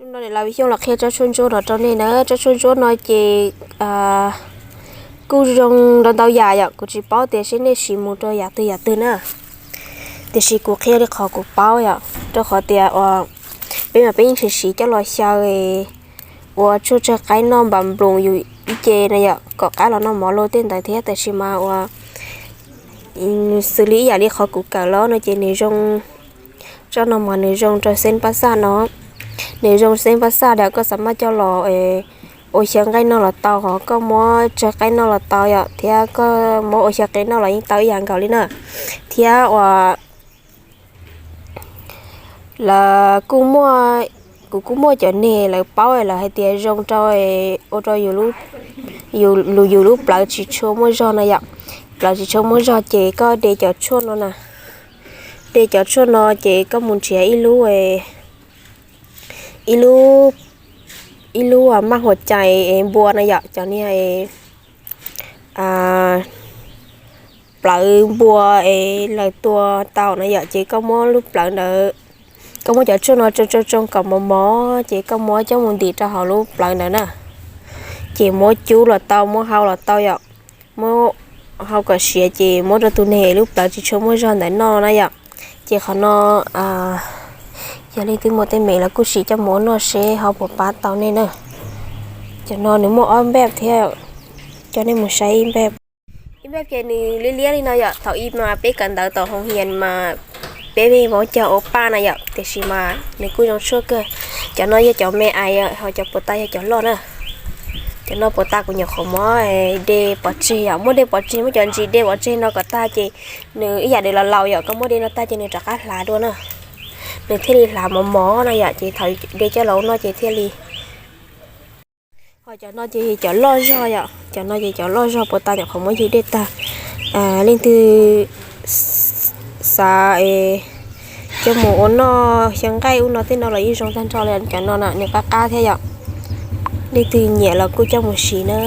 Hnub no niam laus Xyooj los qhia tsob tshuaj ntsuab no rau nej na. Tsob tshuaj ntsuab no ces kuj zoo rau ntau yam yom, kuv tsis paub tias seb nej siv mus rau yam twg yam twg na. Tiam sis kuv qhia li qhov kuv paub yom, rau qhov tias uas peb mas peb yeej siv siv coj los xyaw ua tshuaj tsawg qaib noj npam nploos yus ib ce na yom, kom qab los noj mov luaj tej ntawd thiab. Tab sis mas uas xws li ib yam li qhov kuv kawm los no ces nws zoo, tsob no mas nws zoo rau xeeb pab xaj no. Nws zoo xeeb pab xaj li koj xav maj coj los ua xyaw nqaij noj los tau, ho koj muab tsawg qaib noj los tau yom, thiab koj muab ua xyaw qe noj los yeej tau ib yam nkaus li na. Thiab uas lawv kuj muaj, kuv kuj muaj cov neeg lawv paub lawv hais tias zoo rau ua rau yus lub plawv tsis tshua muaj zog no yom. Plawv tsis tshua muaj zog ces koj de cov tshuaj no na. De cov tshuaj no ces koj mus nrhiav ib lub, ib lub, ib lub maj huas cais npua na yom, cov niag plawv npua es lawv tua tau na yom, ces koj muab lub plawv ntawd, koj muab cov tshuaj no tsoo tsoo tsoo kom mos mos ces koj muab coj mus ntim rau hauv lub plawv ntawd na. Ces muab cub los tau, muab hau los tau yom. Muab hau kom siav ces muab rau tus neeg lub plawv tsis tshua muaj zog ntawd noj na yom. Ces qhov no yog leej twg muaj teeb meem los kuj siv coj mus ua noj seb ho puas pab tau nej na. Cov no nws muaj ob npej thiab, coj nej mus saib ib npej. Ib npej ces nws liab liab li no yom, thaum ub mas peb kawm ntawv tom hoo hias mas peb vej vauv cog ua paj na yom, tiam sis mas nws kuj zoo tshuaj kawg. Cov no yog cov me ais, ho cov puas tas yog cov loj na. Cov no puas tas kuv nyuam qhuav muab de pov tseg yom, muab de pov tseg, muab cov ntsis de pov tseg no kom tag ces nws ib yam li los laus yom, koj muab de no tag ces nws rov qab hlav dua na. Nws thiaj li hlav mos mos no yom, ces thaum de coj los ua noj ces thiaj li. Ho cov no ces cov loj zog yom, cov no ces cov loj zog puas tas nyuam qhuav muab ywg dej tag. Leej twg xav coj mus ua noj xyaw nqaij ub no tej no los yeej zoo tag nrho li. Cov no na nws qab qab thiab yom, leej twg nyiam los kuj coj mus siv na.